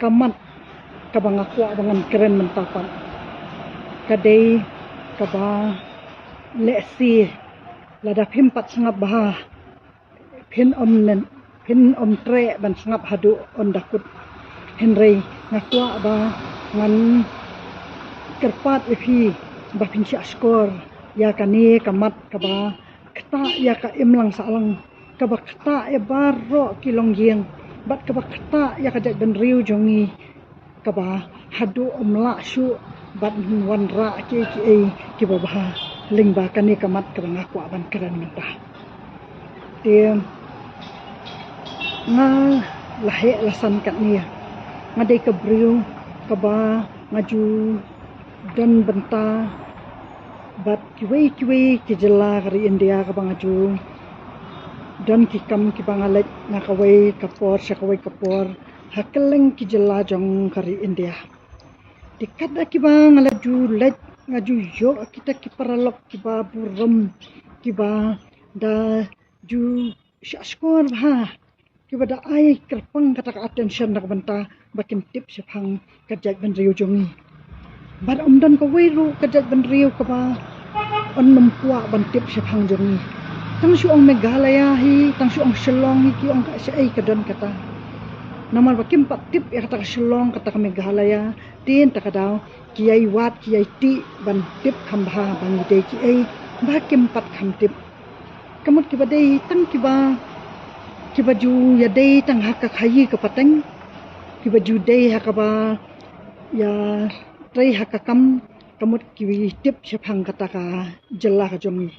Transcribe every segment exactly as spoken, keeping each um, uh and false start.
Ka mat kaba nga kwah ba ngan kren mynta pat ka dei kaba lehse lada phim pat sngap bha, phin ym nen, phin ym treh ban sngap haduh ynda kut. Hynrei nga kwah ba ngan kyrpad ïa phi ba phin shah shkor ïa kane ka mat kaba ktah ïa ka imlang sahlang, kaba ktah ïa baroh ki longïing, bad kaba ktah ïa ka jaitbynriew jong ngi, kaba haduh ym lah shuh ban wanrah kiei kiei kiba bha lyngba kane ka mat kaba nga kwah ban kren mynta. Te nga la heh la san katne, nga dei ka briew kaba nga ju don bynta bad kiwei kiwei ki jylla ka ri India, kaba nga ju don ki kam kiba nga leit na kawei ka por sha kawei ka por ha kylleng ki jylla jong ka ri India. Te katba nga la ju leit, nga ju ïoh kita ki paralok kiba burom, kiba da ju shah shkor bha, kiba da ai kyrpang kata ka attention na ka bynta ba kin tip shaphang ka jaitbynriew jong ngi. Bad ym don kawei ruh ka jaitbynriew kaba yn ym kwah ban tip shaphang jong ngi. Tang shu ong Meghalaya hi, tang shu ong Shillong hi, ki ong ka shaei ka don kata. Namar ba kim pat tip ïa kata ka Shillong, kata ka Meghalaya, te hynta ka daw ki ïai wad, ki ïai tih ban tip kham bha ba ngi dei kiei ba kim pat kham tip. Ka mut kiba dei tang kiba, kiba ju ïadei tang ha ka khaïi ka pateng, kiba ju dei ha kaba ïatrei ha ka kam, ka mut ki tip shaphang kata ka jylla ka jong ngi.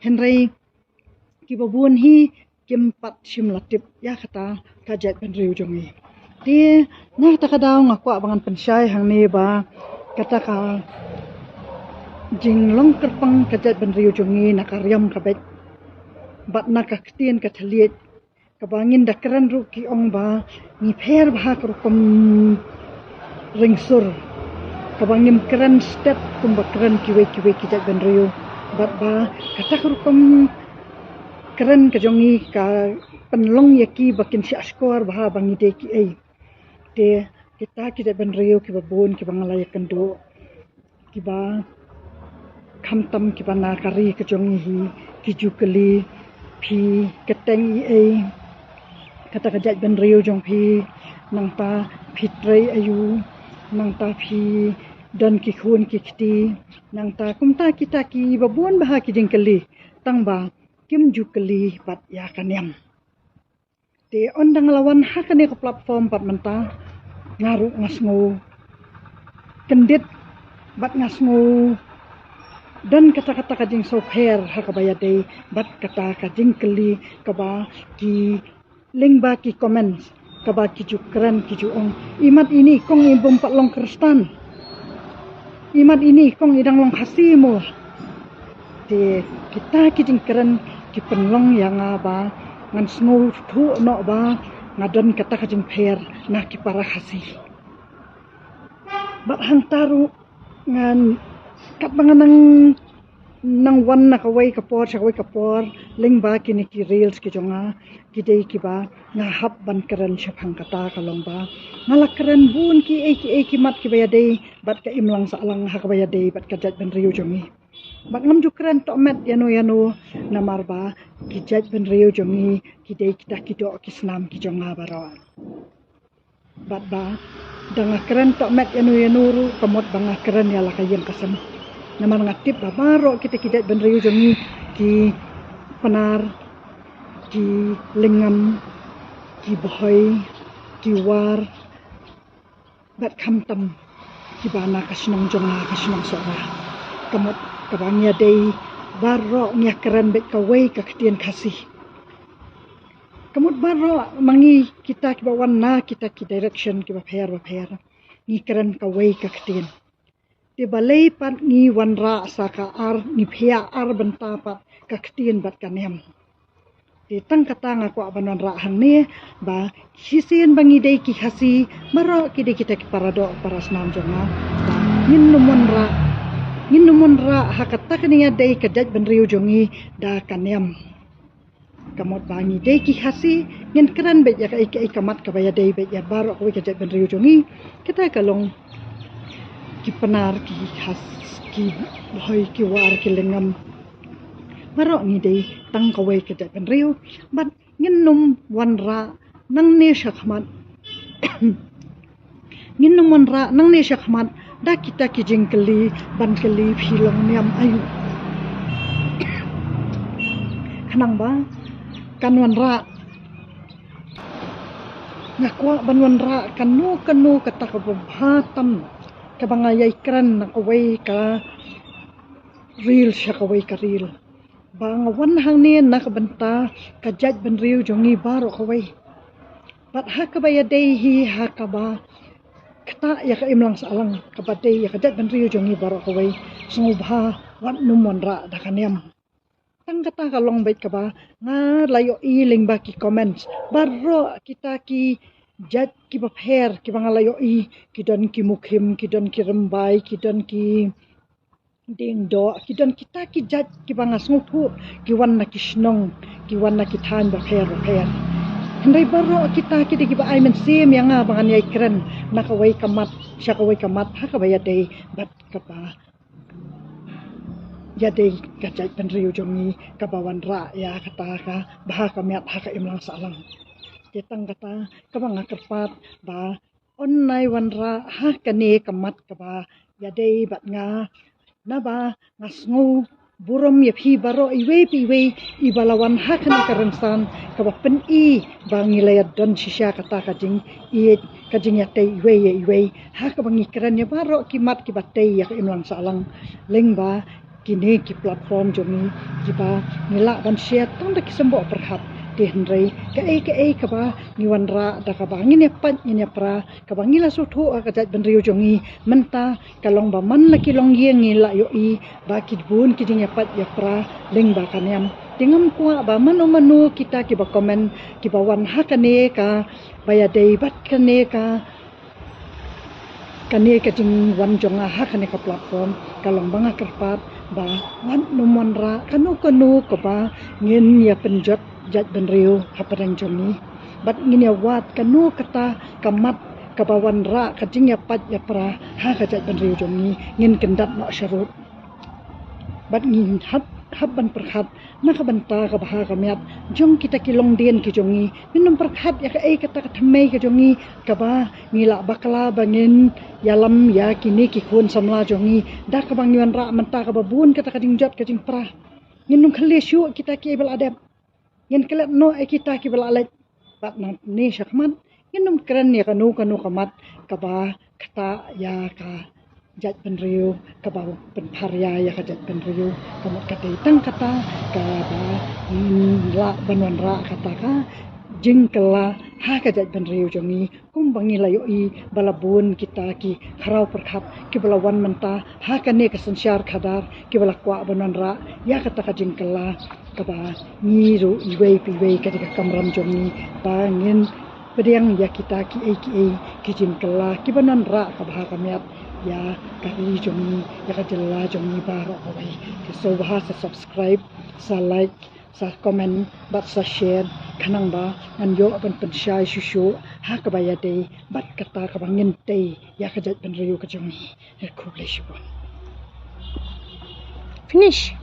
Hynrei kiba bun hi kim pat shym la tip ïa kata ka jaitbynriew jong ngi. Te na kata ka daw nga kwah ba ngan pynshai hangne ba kata ka jinglong kyrpang ka jaitbynriew jong ngi na ka riam ka beit bad na ka ktien ka thylliej, kaba ngin da kren ruh ki ong ba ngi pher bha ka rukom ringsur, kaba ngim kren stet kumba kren kiwei kiwei ki jaitbynriew. Bad ba kata ka rukom kren ka jong ngi ka pynlong ïa ki ba kin shah shkor bha ba ngi dei kiei. Te kita ki jaitbynriew kiba bun kiba nga la ïakynduh, kiba khamtam kiba na ka ri ka jong ngi hi, ki ju kylli, phi kyrteng ei ei, kata ka jaitbynriew jong phi, nangta phi trei aïu, nangta phi don ki khun ki kti, nangta kumta kita kiba bun bha ki jingkylli, tang ba kim ju kylli pat ïa ka niam. Te ynda nga la wan ha kane ka platform pat mynta, nga ruh nga sngew kyndit bad nga sngew don kata kata ka jingsngewpher ha kaba ïadei bad kata ka jingkylli kaba ki lyngba ki comments, kaba ki ju kren ki ju ong, i mat ini kong i bym pat long Khristan, i mat ini kong i dang long Khasi mo. Te kita ki jingkren ki pynlong ïa nga ba ngan sngewthuh noh ba nga don kata ka jingpher na ki para Khasi. Bad hangta ruh ngan, katba nga nang, nang wan na kawei ka por sha kawei ka por lyngba kine ki reels ki jong nga, ki dei kiba nga hap ban kren shaphang kata ka long ba nga la kren bun kiei kiei ki mat kiba ïadei bad ka imlang sahlang ha kaba ïadei bad ka jaitbynriew jong ngi. Bad ngam ju kren tohmet ïano ïano, namar ba ki jaitbynriew jong ngi ki dei kita ki doh ki snam ki jong nga baroh. Bad ba da nga kren tohmet ïano ïano ruh ka mut ba nga kren ïa la ka ïing ka sem. Namar nga tip ba baroh kita ki jaitbynriew jong ngi, ki Pnar, ki Lyngngam, ki Bhoi, ki War, bad khamtam kiba na ka shnong jong nga, ka shnong Sohra. Ka mut kaba ngi ïadei baroh ngi ïakren beit kawei ka ktien Khasi. Ka mut baroh ma ngi kita kiba wan na kita ki direction kiba pher ba pher, ngi kren kawei ka ktien. Te balei pat ngi wanrah sa ka ar, ngi phiah ar bynta pat ka ktien bad ka niam. Te tang kata nga kwah ban wanrah hangne ba shisien ba ngi dei ki Khasi, baroh ki dei kita ki para doh para snam jong nga, ba ngin nym wanrah, ngin nym wanrah ha kata ka ïadei ka jaitbynriew jong ngi da ka niam. Ka mut ba ngi dei ki Khasi, ngin kren beit ïa kaei kaei ka mat kaba ïadei beit ïa baroh kawei ka jaitbynriew jong ngi. Kata ka long ki Pnar, ki Khas, ki Bhoi, ki War, ki Lyngngam. Baroh ngi dei tang kawei ka jaitbynriew. Bad ngin nym wanrah nangne shakhmat. Ngin nym wanrah nangne shakhmat da kita ki jingkylli, ban kylli phi long niam aïu. Khnang ba kan wanrah, nga kwah ban wanrah kano kano kata kaba bha tam kaba nga ïai kren na kawei ka reel sha kawei ka reel. Ba nga wan hangne na ka bynta ka jaitbynriew jong ngi baroh kawei. Bad ha kaba ïadei hi ha kaba ktah ïa ka imlang sahlang kaba dei ïa ka jaitbynriew jong ngi baroh kawei, sngewbha wat nym wanrah da ka niam. Tang kata ka long beit kaba nga la ïohi lyngba ki comments. Baroh kita ki jait kiba pher kiba nga la ïohi, ki don ki Mukhim, ki don ki Rymbai, ki don ki Diengdoh, ki don kita ki jait kiba nga sngewthuh ki wan na ki shnong, ki wan na ki thaiñ bapher bapher. Hynrei baroh kita ki dei kiba ai mynsiem ïa nga ba ngan ïai kren na kawei ka mat sha kawei ka mat ha kaba ïadei bad kaba ïadei ka jaitbynriew jong ngi kaba wanrah ïa kata ka bha ka miat ha ka imlang sahlang. Te tang kata kaba nga kyrpad ba un nai wanrah ha kane ka mat kaba ïadei bad nga, naba nga sngew burom ïa phi baroh iwei pa iwei iba la wan ha kane ka rynsan kaba pyni ba ngi la ïa don shisha kata ka jingïeit, ka jingïatei iwei ïa iwei ha kaba ngi kren ïa baroh ki mat kiba tei ïa ka imlang sahlang lyngba kine ki platform jong ngi, kiba ngi lah ban share tang da ki symboh pyrkhat. Te hynrei kaei kaei kaba ngi wanrah da kaba ngin ïa pait ngin ïa pra, kaba ngi la sngewthuh ha ka jaitbynriew jong ngi mynta ka long ba man la ki longïing ngi la ïohi ba ki bun ki jingïapait ïapra lyngba ka niam. Te ngam kwah ba mano mano kita kiba comment kiba wan ha kane kaba ïadei bad kane ka kane ka jingwan jong nga ha kane ka platform ka long ba nga kyrpad ba wat nym wanrah kano kano kaba ngin ïa pynjot jaitbynriew hapdeng jong ngi. Bad ngin ïa wad kano kata ka mat kaba wanrah ka jingïapait ïapra ha ka jaitbynriew jong ngi, ngin kyndat noh sharud. Bad ngin hap hap ban pyrkhat na ka bynta ka bha ka miat jong kita ki longdien ki jong ngi. Ngin nym pyrkhat ïa kaei kata ka thymmei ka jong ngi kaba ngi lah bakla ba ngin ïalam ïa kine ki khun samla jong ngi da kaba ngi wanrah mynta kaba bun kata ka jingjot ka jingpra. Ngin nym khylliew shuh kita kiei ba la dep. Ngin klet noh ïa kita kiba la leit. Bad nangne shakhmat ngin nym kren ïa kano kano ka mat kaba ktah ïa ka jaitbynriew, kaba pynpharia ïa ka jaitbynriew. Ka mut ka dei tang kata kaba ngin lah ban wanrah kata ka jingkylla ha ka jaitbynriew jong ngi. Kumba ngi la ïohi ba la bun kita ki khraw pyrkhat kiba la wan mynta ha kane ka synshar khadar kiba la kwah ban wanrah ïa kata ka jingkylla kaba ngi ruh iwei pa iwei ka dei ka kamram jong ngi ba ngin pdiang ïa kita kiei kiei ki jingkylla kiba wanrah ka bha ka miat ïa ka ri jong ngi, ïa ka jylla jong ngi baroh kawei. Te sngewbha sa subscribe, sa like, sa comment bad sa share khnang ba ngan ïoh ban pynshai shuh shuh ha kaba ïadei bad kata kaba ngin tei ïa ka jaitbynriew ka jong ngi. Khublei shibun. Finish.